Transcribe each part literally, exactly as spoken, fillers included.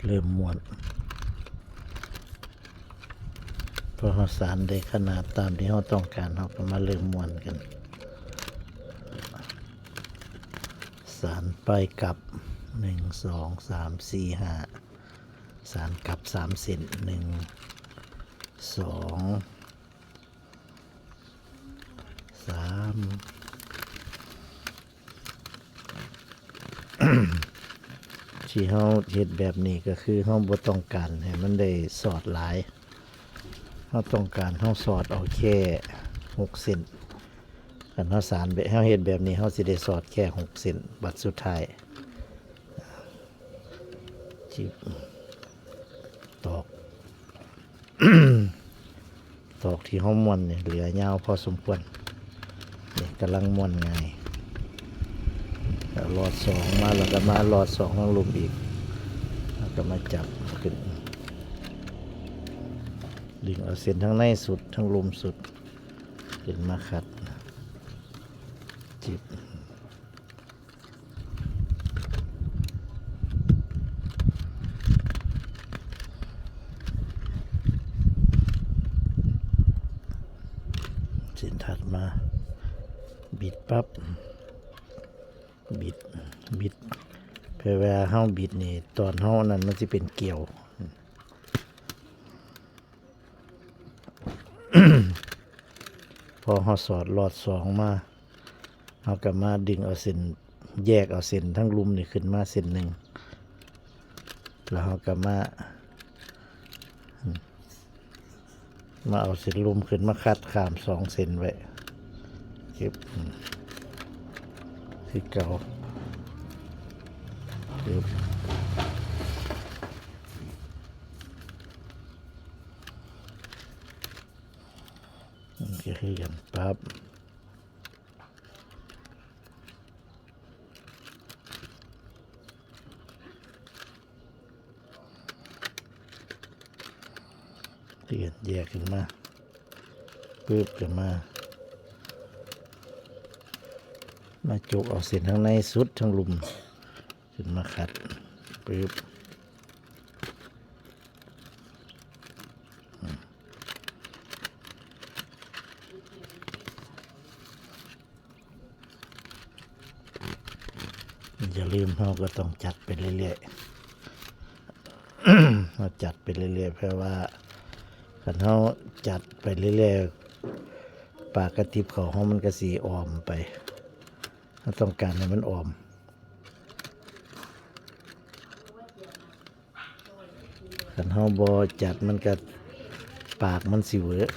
เริ่มม้วน พอเราสานได้ขนาดตามที่เราต้องการ เราก็มาเริ่มม้วนกัน สานไปกลับ หนึ่ง สอง สาม สี่ ห้า สานกลับสามเส้น หนึ่ง สอง สาม ที่เราเฮ็ดแบบนี้ก็คือเราบ่ต้องการให้มันได้สอดหลาย เราต้องการเราสอดเอาแค่หกเส้น คันเราสานแบบ เราเฮ็ดแบบนี้เราสิได้สอดแค่หกเส้น บัดสุดท้าย จิบ ตอก ตอกที่เราม้วนนี่เหลือยาวพอสมควร นี่กำลังม้วนง่าย แล้วหลอดสองมา แล้วก็มาหลอดสองทางลุ่มอีก แล้วก็มาจับขึ้น ดึงเอาเส้นทางในสุด ทางลุ่มสุด ขึ้นมาขัด จิบ เส้นถัดมา บิดปั๊บ บิด บิด เพื่อเวลาเราบิดนี่ ตอนเรานั้นมันสิเป็นเกลียว พอเราสอดหลอดสองมา เราก็มาดึงเอาเส้น แยกเอาเส้นทางลุ่มนี่ขึ้นมาเส้นหนึ่ง แล้วเราก็มา มาเอาเส้นลุ่มขึ้นมาขัดข้ามสองเส้นไว้ จิบ คือเก่า จิบ มันก็คือกันปั๊บ เปลี่ยนแยกขึ้นมา ปึ๊บ ขึ้นมา มาจกเอาเส้นทางในสุดทางลุ่ม ขึ้นมาขัด ปึ๊บ อย่าลืม เราก็ต้องจัดไปเรื่อยๆ เราจัดไปเรื่อยๆ เพราะว่าคันเราจัดไปเรื่อยๆ ปากกระติบเขาของมันก็สิอ่อมไป เราต้องการให้มันอ่อม คันเราบ่จัดมันก็ปากมันสิเวอะ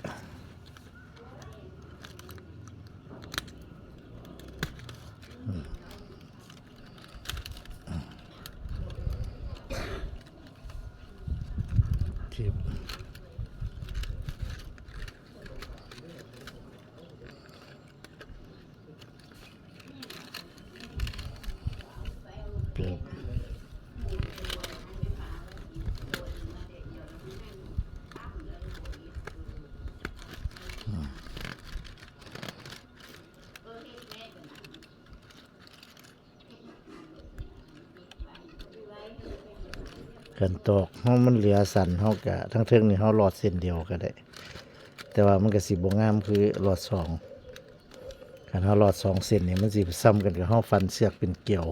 อืม อืม จิบ เกือบ อืม คันตอกเรามันเหลือสั้น เราก็ ทางเทิงนี่เราหลอดเส้นเดียวก็ได้ แต่ว่ามันก็สิบ่งามคือหลอดสอง คันเราหลอดสองเส้นนี่ มันสิส่ำกันกับเราฟันเสือกเป็นเกลียว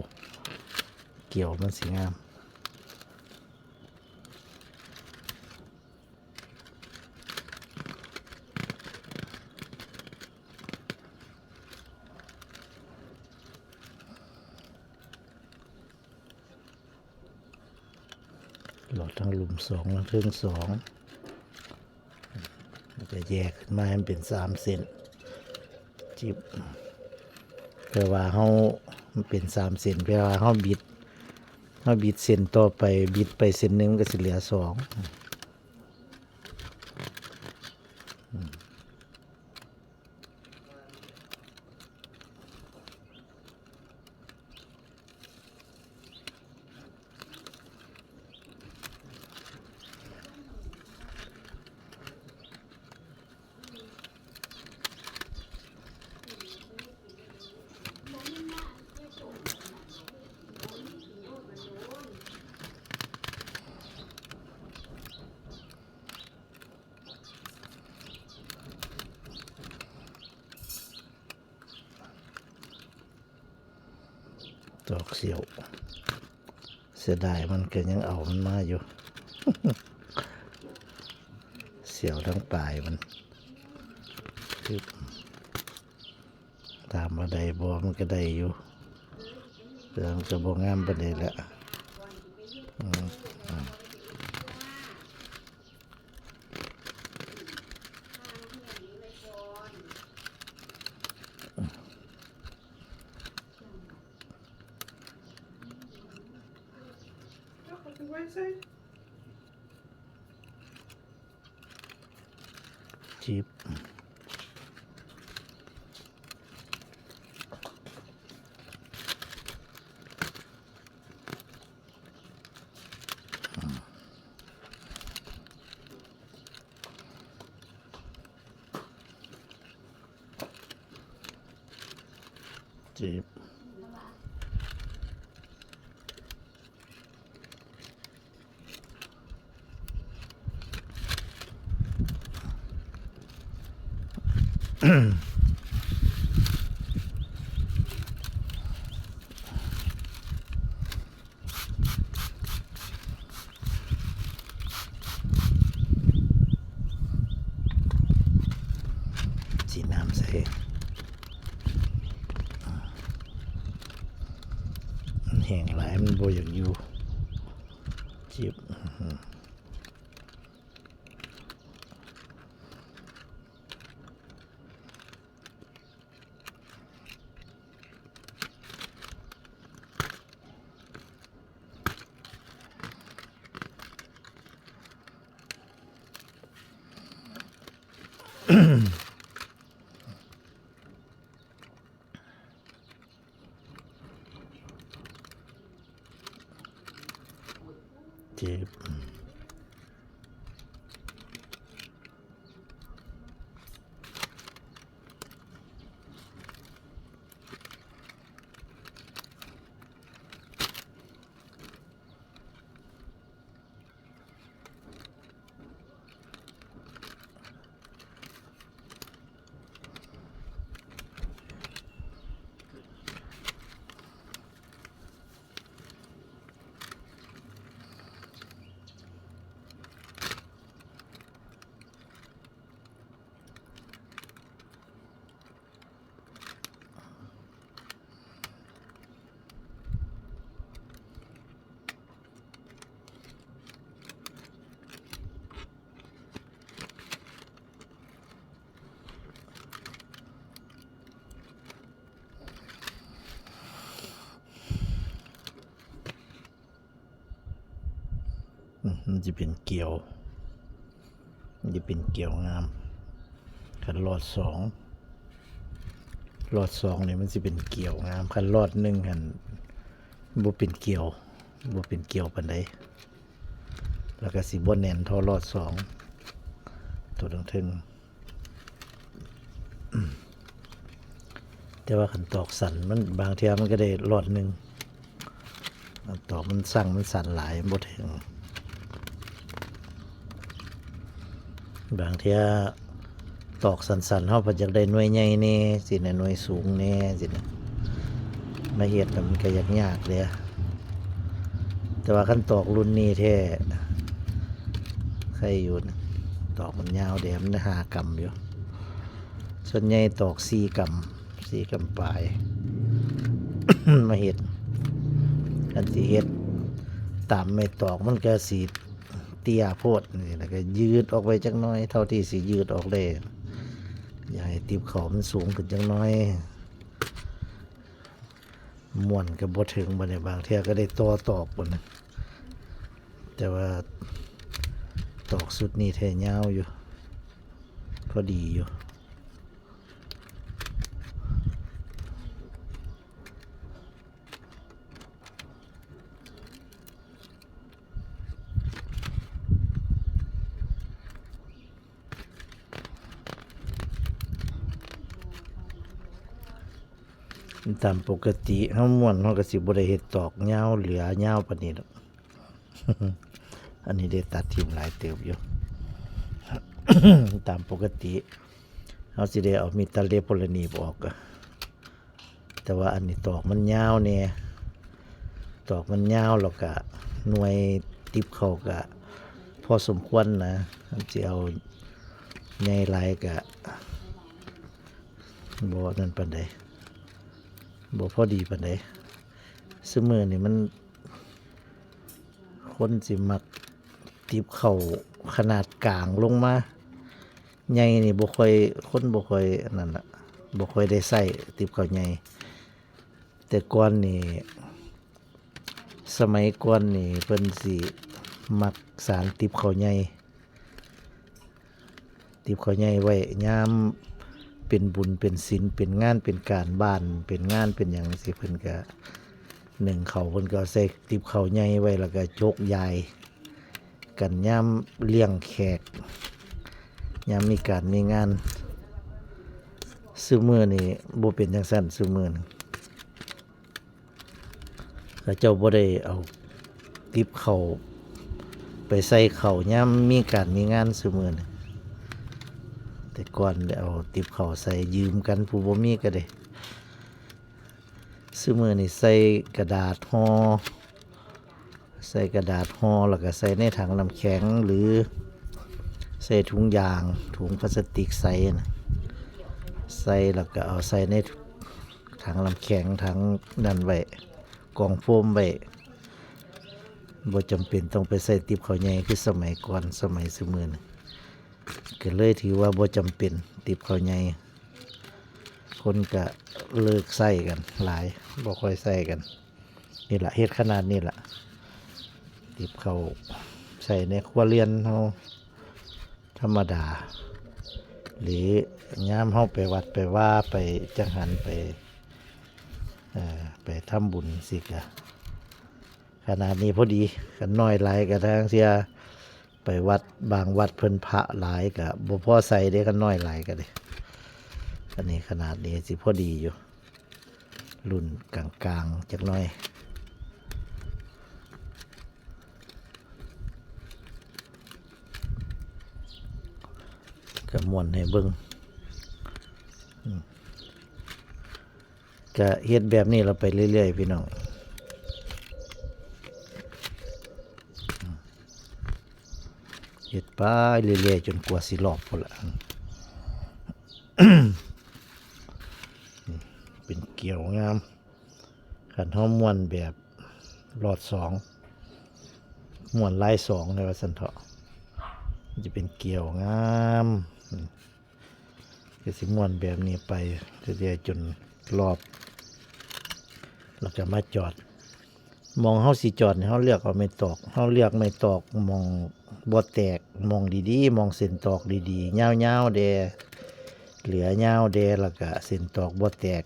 เกลียวมันสิงาม หลอดทางลุ่มสอง ทางเทิงสอง มันจะแยกขึ้นมาให้มันเป็นสามเส้น จิบ แปลว่าเรา มันเป็นสามเส้น แปลว่าเราบิด เราบิดเส้นต่อไป บิดไปเส้นหนึ่ง มันก็สิเหลือสอง อืม บ่มีงานคือส่งอันนั้นดอก บ่มีสิโยนมันโดน ตอกเสียว เสียดายมันก็ยังเอามันมาอยู่ เสียวทั้งปลายมัน ถามว่าได้บ่ มันก็ได้อยู่ แต่มันก็บ่งามปานใดแหละ อืม อืม จิบ จิบ สีน้ำใส มันแห้งหลาย มันบ่อยากอยู่ จิบ เจ็บ อืม มันจะเป็นเกี่ยว มันจะเป็นเกี่ยวงาม คันรอดสอง รอดสองนี่มันสิเป็นเกี่ยวงาม คันรอดหนึ่งหั่นบ่เป็นเกี่ยว บ่เป็นเกี่ยวปานใด แล้วก็สิบ่แน่นเท่ารอดสอง ตัวเทิงๆ แต่ว่าคันตอกสั้นมันบางเทื่อมันก็ได้รอดหนึ่ง ตอกมันสั่งมันสั้นหลายบ่ถึง บางเทื่อตอกสั้นๆ เฮาก็อยากได้หน่วยใหญ่แหน่ซี้นะ หน่วยสูงแหน่ซี้นะ มาเฮ็ดแล้วมันก็ยากๆ เด้ แต่ว่าคันตอกรุ่นนี้แท้ ใครอยู่นะ ตอกมันยาวเด้ มันได้ห้ากรัมอยู่ ส่วนใหญ่ตอกสี่กรัม สี่กรัมปลาย มาเฮ็ด คันสิเฮ็ดตามไม้ตอกมันก็สิเตี้ยโพดนี่ แล้วก็ยืดออกไปจักหน่อย เท่าที่สิยืดออกได้ อย่าให้ติบเขามันสูงขึ้นจักหน่อย ม้วนก็บ่ถึง บัดนี้บางเทื่อก็ได้ต่อตอกบัดนี้ แต่ว่าตอกสุดนี้แท้ยาวอยู่ พอดีอยู่ ตามปกติเฮาม้วนเฮาก็สิบ่ได้เฮ็ดตอกยาวเหลือยาวปานนี้ดอก อันนี้ได้ตัดทิ่มหลายเติบอยู่ ตามปกติเฮาสิได้เอามีดตัดเล็บพวกนี้ออก แต่ว่าอันนี้ตอกมันยาวแหน่ ตอกมันยาว แล้วก็หน่วยติบเข้าก็พอสมควรนะ สิเอาใหญ่หลายก็บ่นั่นปานใด บ่พอดีปานใด ซุมื้อนี่มัน คนสิมักติบเข้าขนาดกลางลงมา ใหญ่นี่บ่ค่อย คนบ่ค่อยนั่นล่ะ บ่ค่อยได้ใช้ติบเข้าใหญ่ แต่ก่อนนี่ สมัยก่อนนี่เพิ่นสิมักสานติบเข้าใหญ่ ติบเข้าใหญ่ไว้ ยามเป็นบุญเป็นศีล เป็นงานเป็นการบ้าน เป็นงานเป็นหยังจั่งซี้ เพิ่นก็นึ่งเข้า เพิ่นก็เอาใส่ติบเข้าใหญ่ไว้ แล้วก็จกยาย กันยามเลี้ยงแขก ยามมีการมีงาน ซุมื้อนี่บ่เป็นจั่งซั้น ซุมื้อนี่ เขาเจ้าบ่ได้เอาติบเข้าไปใส่เข้ายามมีการมีงานซุมื้อนี่ แต่ก่อนได้เอาติบเข้าใส่ยืมกัน ผู้บ่มีก็ได้ ซุมื้อนี่ใส่กระดาษห่อ ใส่กระดาษห่อ แล้วก็ใส่ในถังน้ำแข็ง หรือใส่ถุงยาง ถุงพลาสติกใสนะ ใส่แล้วก็เอาใส่ในถังน้ำแข็ง ถังนั่นไว้ กองโฟมไว้ บ่จำเป็นต้องไปใส่ติบเข้าใหญ่คือสมัยก่อน สมัยซุมื้อนี่ ก็เลยถือว่าบ่จำเป็น ติบเข้าใหญ่ คนก็เลิกใช้กันหลาย บ่ค่อยใช้กัน นี่ล่ะ เฮ็ดขนาดนี้ล่ะ ติบเข้าใส่ในครัวเรือนเฮาธรรมดา หรือยามเฮาไปวัดไปวา ไปจั่งหั้น ไป เอ่อ ไปทำบุญจั่งซี้ก็ ขนาดนี้พอดี คันน้อยหลายก็ลางเทื่อไปวัด บางวัดเพิ่นพระหลายก็บ่พอใส่เด้ คันน้อยหลายก็เด้ อันนี้ขนาดนี้สิพอดีอยู่ รุ่นกลางๆจักหน่อย ก็ม้วนให้เบิ่ง อืม ก็เฮ็ดแบบนี้ล่ะไปเรื่อยๆ พี่น้อง เฮ็ดไปเรื่อยๆ จนกว่าสิรอบพุ้นล่ะ เป็นเกี่ยวงาม คันเฮาม้วนแบบหลอดสอง ม้วนลายสอง ว่าซั่นเถาะ มันจะเป็นเกี่ยวงาม ก็สิม้วนแบบนี้ไปเรื่อยๆ จนรอบ แล้วก็มาจอด หม่องเฮาสิจอดนี่ เฮาเลือกเอาไม้ตอก เฮาเลือกไม้ตอกหม่องบ่แตก หม่องดีๆ หม่องเส้นตอกดีๆ ยาวๆแด่ เหลือยาวแด่ แล้วก็เส้นตอกบ่แตก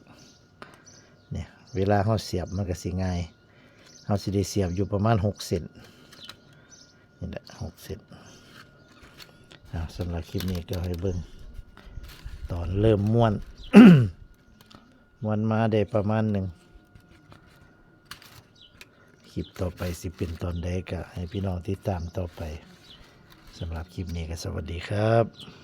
เนี่ย เวลาเฮาเสียบมันก็สิง่าย เฮาสิได้เสียบอยู่ประมาณหกเส้น นี่แหละ หกเส้น อ่า สำหรับคลิปนี้ก็ให้เบิ่งตอนเริ่มม้วน ม้วนมาได้ประมาณหนึ่ง คลิปต่อไปสิเป็นตอนใดก็ให้พี่น้องติดตามต่อไป สำหรับคลิปนี้ก็สวัสดีครับ